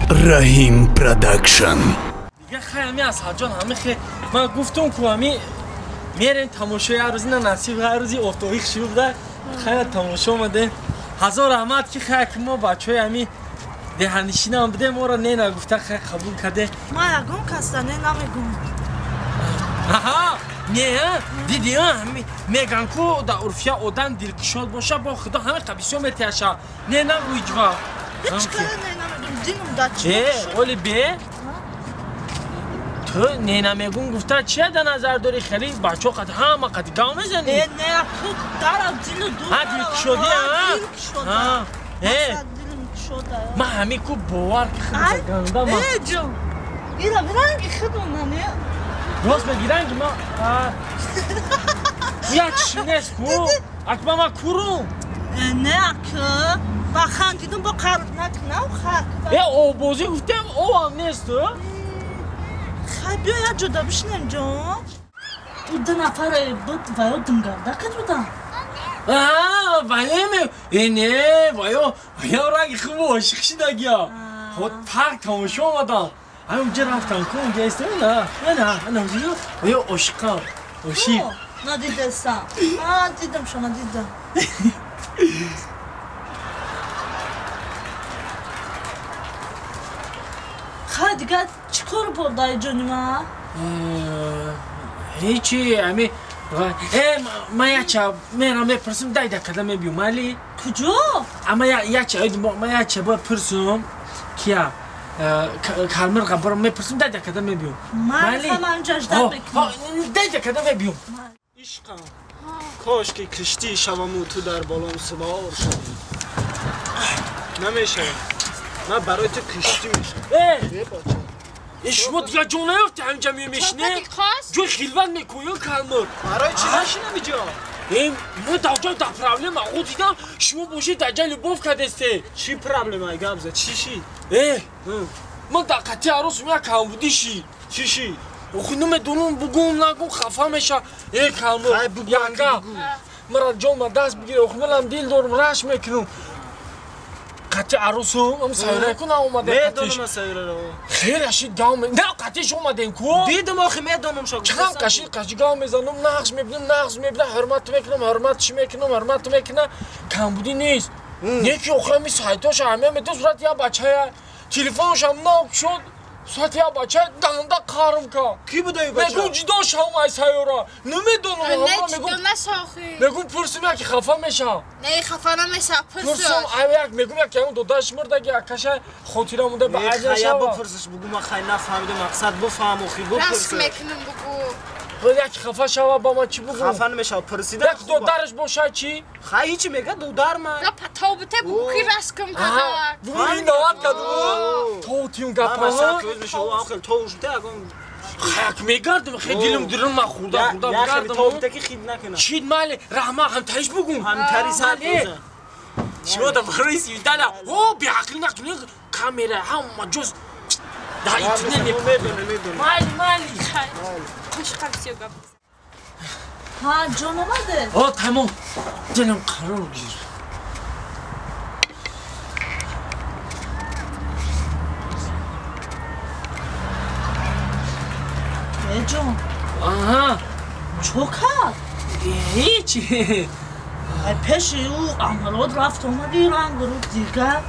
Раҳим Продакшн. Дига хай ами Асадҷон ҳами хе ман гуфтум ку ами мерем тамошои ҳар рӯзи на насиб ҳар рӯзи офтоби хушрӯ буда хай тамошо омадем. Ҳазор раҳмат ки хай ки мо бачаҳои ами деҳанишинам будем моро не нагуфта хай қабул кардем. Ман ягон касда не намегум. Аҳа не диди меган ку дар урфия одам дилкушод боша бо худо ҳама қабисё метиҳаша не нагӯ ҳеҷ вақт. Ҳеҷ кара не намегум динум дар чӣ оли бе ту не намегум гуфта чия дар назар дорӣ хеле бачаҳо қад ҳама қад гав мезанӣ. Не не ку дара дилу ду дилкушодӣ ман ҳамин ку бовар ки худо ганда ман ҷон ира ранги худона не рост меги ранги ма як чӣ нест ку акба ман курум. Не ак ба хандидум бо қарб накунам хак э обозӣ гуфтем овам нест. Хай биё як ҷода бишинем ҷон. Ӯ ду нафаре буд ваё димгарда кад будам. Вале э не ваё ваё ранги хуб ошиқ шидагия. Худ парк тамошо омадам. Ай унҷа рафтам ку унҷа истем на на на ваё ошиқам ошиқ. Надидесам. Дидам шумо дидам. Хай дигар чӣ кор бурдаи ҷони ман? Ҳечи ами ман якча мерам мепурсам дайда када мебиём али? Куҷо? Ама якча ман якча бояд пурсум кия калмирға барам мепурсум дайда када мебиём. Ман ҳаман ҷаждат мекунам. Дайда када мебиём. Ишқам кош ки киштӣ шаваму ту дар болом сувор шавӣ. Намешавам. Ман барои ту киштӣ мешавам. Э шумо дигар ҷо наёфти ҳаминҷа мемешинед? Ҷои хилват мекунӣ калмир. Барои чӣ нашинам иҷо? Э мо дар ҷо дар проблема ӯ дидам шумо бошед дар ҷа любов кардесте. Чӣ проблема гап зад? Чӣ шид? Э ман дар қатъи арӯсум як камбудӣ шид. Чӣ шид? Охи намедонам бугум нагум хафа меша. Э калмир яка мара ҷон ба даст бигир охи манам дил дорам рашк мекунам. Қатъи арӯсум ам сайёра ку наомадем. Медонам сайёраро. Хеле шид гав на қатъиш омадем ку. Дидам охи медонам шо. Чанд қашид қаши гав мезанам нақш мебинам нақш мебинам ҳурмат мекунам ҳурматш мекунам ҳурмат мекунам камбудӣ нест. Не ки охи ами сайтоша ҳамя метон сурати як бачая телефоншам нок шуд сурати як бачая ганда қарм ка. Ки буда ю бача? Мегум ҷудо шавам ай сайёра. Намедонам. Мегум пурсум яки хафа мешавам. Не хафа намешав пурсум. Пурсум ай як мегум як ягон додараш мурдаги акаша хотира монда ба айб нашава. Бипурсиш бугу ман хай нафаҳмидам мақсад буфаҳм охи бипурсиш. Рашк мекунам бугу. Яки хафа шава ба ман чӣ бугум? Хафа намешава пурсида. Як додараш боша чӣ? Хай ҳичи мега додар ман. Гапа то бите бугу ки рашкам када. Бугу ин дават каду. То тиюн гапа. Хак мегардам хе дилам дирам ман хурда хурда бигардам. То бите ки хид накунам. Чид майли раҳма ҳамтариш бугум. Ҳамтари сар бизан. Шумо да барои свидания. О беақлӣ накунӣ камера ҳама ҷоз дар интернет мебинам. Майли майли. Қошқа бисёр гап. Ҳа ҷон омаде? О тамом. Дилам қарор гир. Э ҷон. Аҳа. Чо кард? Ҳечи. Ай пеши ӯ амалот рафт омади рангру дигар.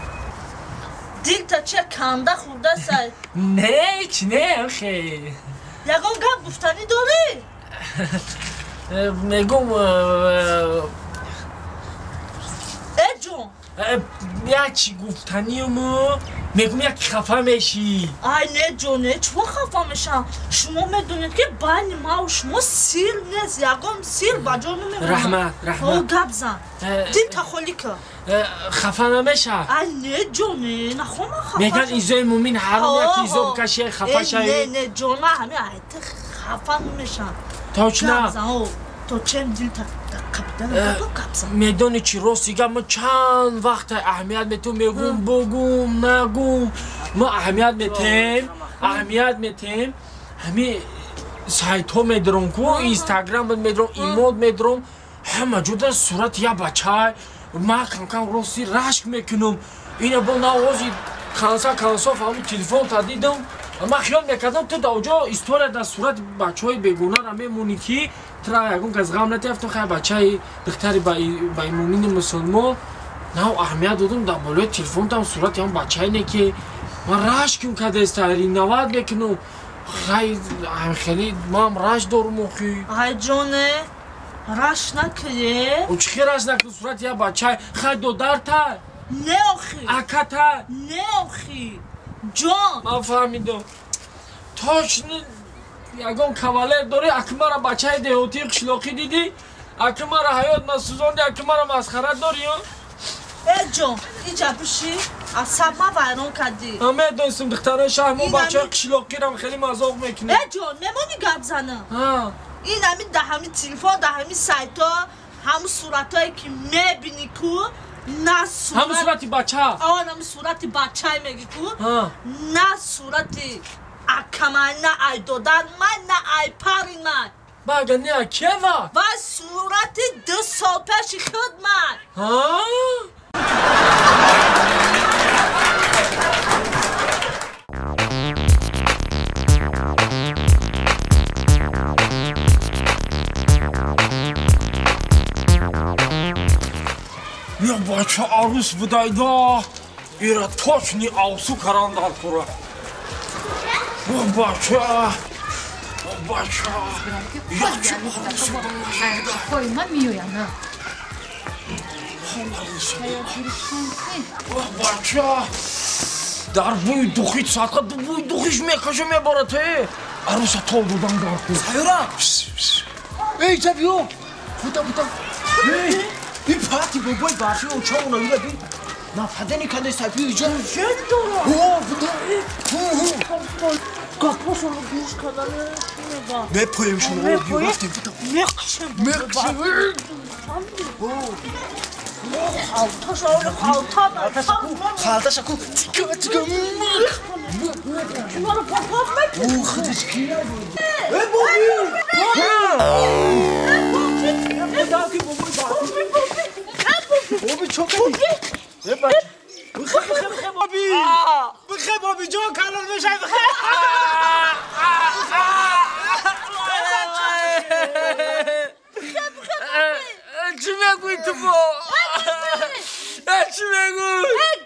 Дилта чия канда хурдасай? Не, ҳеч не, охе. Ягон гап гуфтанӣ дорӣ? Мегум э ҷон. Як чӣ гуфтаниюму мегум як хафа мешӣ. Ай не ҷон, не чӯ хафа мешам? Шумо медонед ки байни маву шумо сир нест, ягон сир ба ҷо намемонад. Раҳмат, раҳмат. О гап зан. Дилта холӣ кар. Хафа намеша? Ай не ҷон, не нахоҳам хафа. Меган изои мумин ҳаром як изо бикаши хафа шавӣ. Не, не ҷон, ман ҳамин айта хафа намешам. Точно? То чем дилта қабида гап зан. Медонӣ чӣ рости гап ман чанд вақт аҳамият метум мегум бугум нагум ма аҳамият метем аҳамият метем ҳами сайтҳо медорам ку инстаграм медорам имод медорам ҳама ҷода сурати як бачай ман камкам рости рашк мекунам ина бо навози Конса фаҳму телефон та дидам. Ман хиёл мекардам ту дар оҷо история дар сурати бачаҳои бегунаро мемонӣ ки тура ягон кас ғам натиафтам. Хай бачаи духтари ба имомини мусулмон нав аҳамият додам дар болои телефонтам сурати ҳам бачае не ки ман рашким кадаста ринават мекунам. Хай хеле ман раш дорум охи. Ай ҷоне раш накунӣ. Чӣ хел раш накунӣ сурати як бачае хай додарта. Не охи. Аката. Не охи. Ҷон. Ман фаҳмидам. Точно ягон кавалер дорӣ, аки мара бачаи деҳотии қишлоқӣ дидӣ, аки мара ҳаёт насӯзондӣ, аки мара масхара дорӣ. Э ҷон, иҷа биши, асаб ма вайрон кардӣ. Ман медонистам духтарои шаҳр мо бачаи қишлоқиам хеле мазоқ мекунем. Э ҷон, мемонӣ гап занам? Ин ҳами дар ҳами телефон, дар ҳами сайтҳо, ҳамун суратҳое ки мебинӣ ку, на сурат ҳамун сурати бача. Он ҳамун сурати бачае мегӣ ку, на сурати акамай, на ай додармай, на ай паримай. Бага не акева? Ва сурати 2 сол пеши худмай. Я бача арус будайда, ира точни авсу каран дар кура. Бача, бача, я чӣ арус будайда. Ой, ман меоям. Бача, дар бӯи духи садқа бӯи духиш мекаша мебарад. Аруса тол додан дар кура. Сайёра! Эй, ҷа биё! Бута, бута. Эй! Ин пати бобои барфи очамона ира бин. Нафадени каде сапи иҷа. Жен дора. О, бута. Гапошонро гӯш кардан меба. Мепоем шумо, биё рафтем бута. Мекшем. Мекшем. Халташа, оли халта. Халташа ку. Тика, тика. Шуморо папап мекунем. О, худаш кия буд. Э, боби! Боби! Бобои барфи. Боби чо кардӣ? Бихе, бихе, бихе, боби! Бихе, боби, ҷон калон мешавӣ, бихе! Чӣ мегӯӣ ту бо? Чӣ мегӯӣ?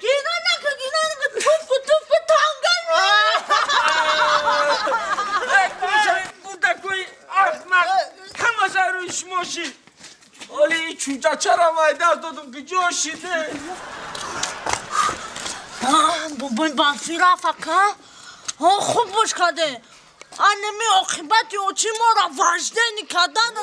Гино накун, гино накун, туфку, туфку, тангал! Кӯдакои ахмақ ҳамаша рӯи шумо шид. Оли чӯҷачара майда додум ки ҷо шиде. Бобои барфӣ рафт ака. Хуб бош карде. Анами оқибати очи моро важдени кардан.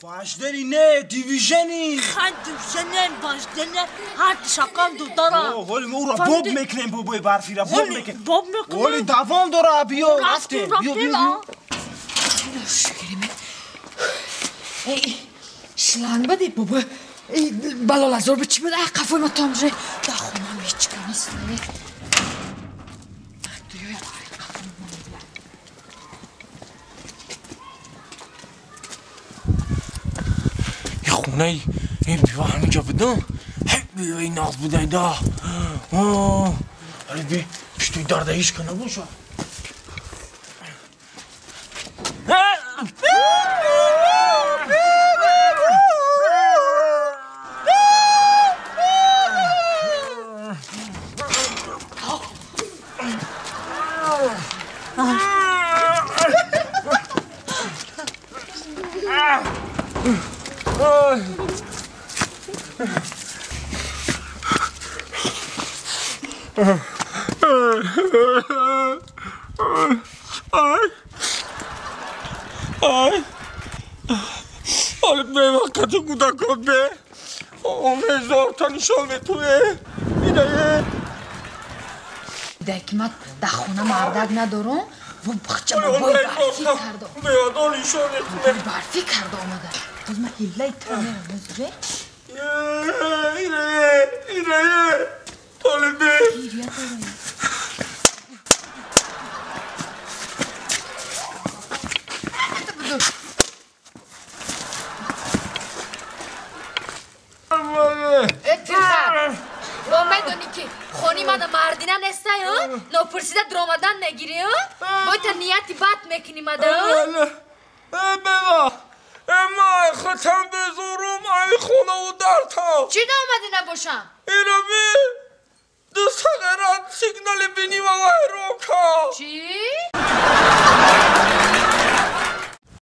Важдени не, дивижени. Хай дивижени, важдени, ҳар шакал додара. Ҳоли мо ӯро боб мекунем, бобои барфира, боб мекунем. Боб мекунем. Ҳоли давом дора, биё, рафтем. Биё, биё, биё. Эй, шланг бади бобо. Балолазор ба чӣ буд? Ай қафои ма тамже. Дар хонам ҳеҷ ка нест. Ин хонаи ин бива ҳаминҷо будам. Ҳай биваи нағз будайда. Али би пуштуи дарда ҳеҷ ка набошад. Ай! Али бевақати кӯдакон бе! Омезорта нишон метуе! Идае! Дай ки ман дар хона мардак надорам, во бахча бобои барфӣ карда. Беадо нишон метуе! Барфӣ карда омада. Боз ман ҳиллаи ту мерам, мезуре? Ирае! Ирае! Толибе! Гиря дорам. Э, тирхар! Мо медонӣ ки хони мана мардина нест. Нопурсида даромадан мегирӣ? Бо та нияти бад мекунӣ мада? Бева, ман хатам безорум, ай хонаву дартам. Чӣ наомадӣ набошам? Ино би, ду сағерат сигнали бини ва вайрон кард. Чӣ?